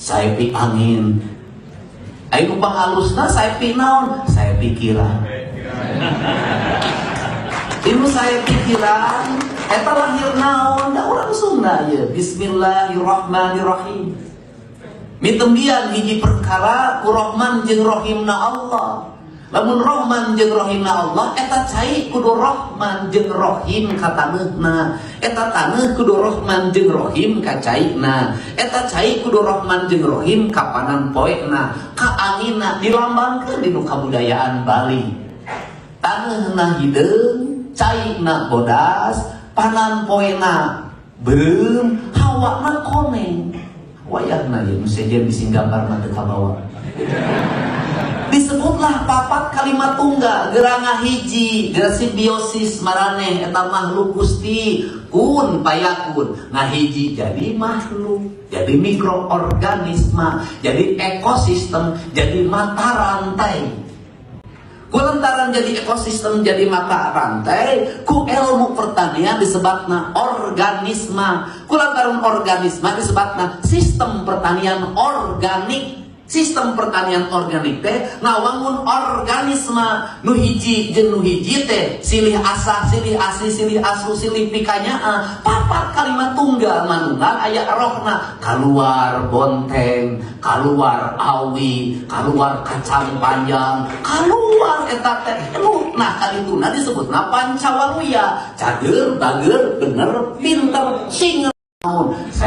Saepi angin. Ayo nu panghalusna saepi naon? Saya pikiran. Ilmu saya pikiran eta lahir naon? Da urang Sunda ye. Bismillahirrahmanirrahim. Mitembian hiji perkara ku Rahman jeung Rahimna Allah. Lamun Rahman jeung Rahimna Allah, eta cai kudu Rahman jeung Rahim ka taneuhna. Eta taneuh kudu Rahman jeung Rahim ka caina. Eta cai kudu Rahman jeung Rahim ka panan poena, ka anginna, dilambangkeun dinu kabudayaan Bali. Taneuhna hideung, caina bodas, panan poena beureum, hawana koneng. Wayahna ieu nu sejen bising gambar mah teu kabawa. Disebutlah papat kalimat tunggal geranga hiji geura simbiosis maraneh eta makhluk Gusti kun payakun ngahiji, jadi makhluk, jadi mikroorganisme, jadi ekosistem, jadi mata rantai. Ku lantaran jadi ekosistem, jadi mata rantai, ku ilmu pertanian disebutna organisme. Ku lantaran organisme disebutna sistem pertanian organik. Sistem pertanian organik teh ngawangun organisme nu hiji jeung nu hiji teh silih asah, silih asih, silih asuh, silih pikanyaah. Papat kalimat tunggal manunggal aya rohna, kaluar bonteng, kaluar awi, kaluar kacang panjang, kaluar eta teh nu. Nah, kalituna disebutna pancawaluya, cageur, bageur, bener, pinter, sing naon saya.